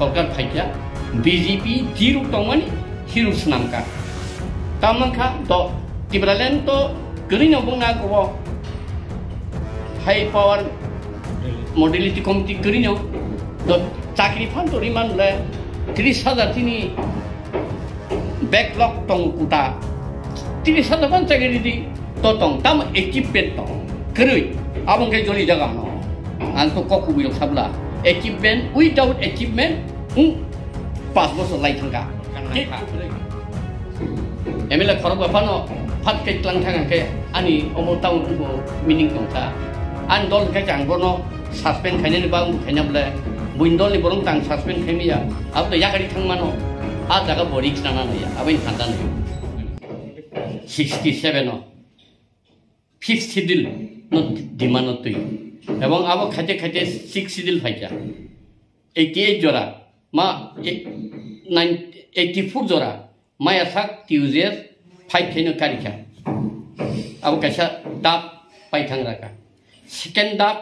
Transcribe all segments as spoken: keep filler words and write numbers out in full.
Sorkar phaikha, B J P jiruk tongmani hiruk swnamkha. Tamangkha to Tipraland to kwrwino bongna kubo high power modality committee kwrwino to chakri phan to riman le tris hajar tini backlog tong kuta. Tini sata ban chakri di to tong tam achievement tong. Kwrwi. Abong kai joli jaga no. Ang to kok kubui rok sabla. Achievement, without achievement, hmm, pas bosor lai thangka. M L A khorok ba phano phat kai tlang thang ke ani omo town ko meaning tong kha. An dol kai chang bono suspend khainani ba ang khaina bole. Buin dol ni borong tang suspend khaimi ya. Ab to yakari thang mano. A jaga bori khana nai ya. Abin khanda nai. Sixty seven o fifth schedule no demand o twi. Ebong abo khaite khaite sixth schedule phaikha. Eighty eight jora, ma, e-, nine, eighty four jora, maya sak T U J S five khaino karikha. Abo kaisa dap paithang raka. Second dap,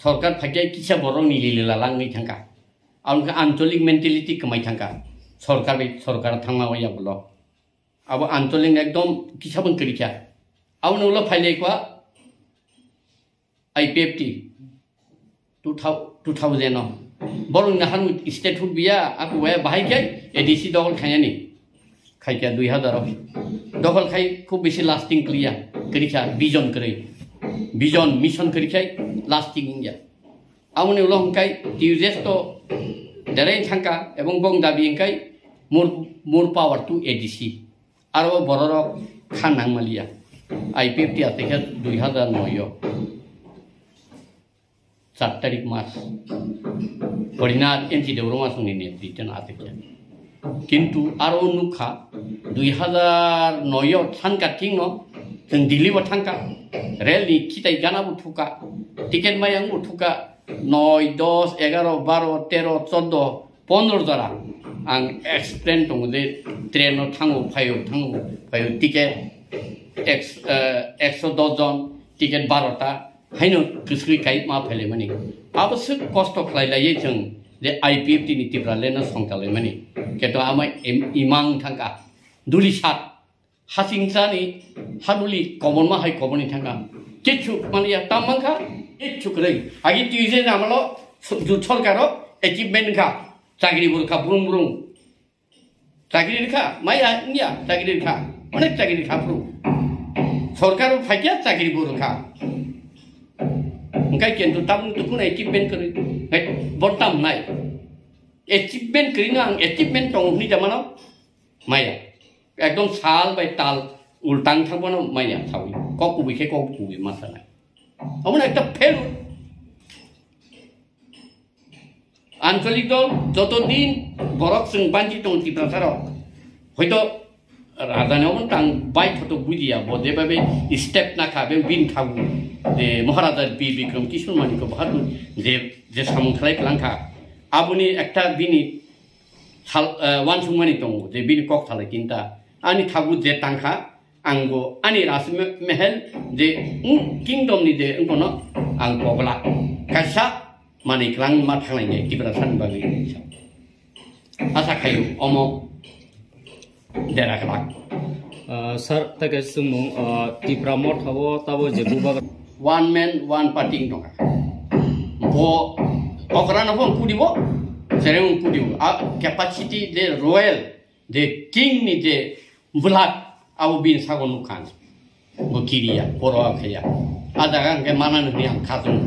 sorkar phaikha kisa borok ni lili lalangwi thangkha. Abo wngkha ancholic mentality kwmai thangkha. Sorkar bai sorkar thangma waya bolo. Abo ancholic ekdom kisa bang kwrikha. Aboni ulo phailai kwa I P F T two thousand o. Borok ni han statehood biya, aku waya bahai khe A D C dohol khainani. Khaikha dui hazar o. Dohol khai khub bisi lasting kliya. Kwrikha vision kwrwi. Vision mission kwrikha lasting wngya. Aboni ulo hwnkhe T U J S to derai thangkha ebong bong dabi hwnkhe more, more power to A D C. Aro bororok kha nangmaliya. I P F T atekhe dui hazar noi o. Char tarik mas. Horinath N G Debbarma songni netrite no atekhe. Kintu aro nukha dui hazar noi o thangkha thingno chwng Delhi bo thangkha. Rel ni khitai gana bo thukha. Ticket mayang bo thukha. Noi, dos, egaro, baro, tero, choddo, pondro jora ang explain tongo je train no thango, phaio, thango, phaio, ticket eks-, eh, ekso dos jon, ticket baro ta, haino kwswi kai ma phaile mani. Abo swk kosto khlai laiye chwng je I P F T ni Tipraland no songchalai mani. Keto ama im-, imang thangka, duli sat, Hasing sani haduli kobon ma hai koboni thangka. Kichu mani ya tam mangka, kichu kwrwi. Agi twi je namalo ju sorkaro achievement kha. Chakri burkha brum brum. Chakri rikha, maya niya chakri rikha. Onek chakri rikha brum. Sorkar phaikya chakri burkha. Engkai kentu tabung tukun achievement kwrwi. Hai, bottam nai. Achievement kwrwi no ang achievement tongo hwnwi da mano. Maya. Ekdom sal bai tal ultang thangbono maya sawi. Kok kubui khe kok kubui ma sanai. Omono ekta fail. Ancholik dol joto din borok chwng banchi tongo Tiprasa rok. Hoito raja ni omo tang bai thoto bujiya bo je babe step na kha be bin thagu je Maharaja Bir Bikram Kishore Manikya Bahadur je, je samung khlai klang kha. Aboni ekta bini sal, eh, wansukmani tongo, je bini kok salai tinta. Ani thagu je tangkha, angbo ani Raj me-, Mehel je, mm, kingdom ni je wngkono ang kogla. Kaisa manwi kwlangma thanglainai Tiprasa ni bagwi. Asa khaio omo dera kwlak. Ah, sir, ta kaisa swngmung, ah, Tipra Motha o tabo je bubagra. One man, one party wng tongkha. Bo okra no bo kudi bo, sereng kudi bo. A capacity de royal, de king ni de bwlak abo bini sago nukha. Bo kiriya, poro khaya. A jaga hwnkhe manani hwnwi ang kha tongo.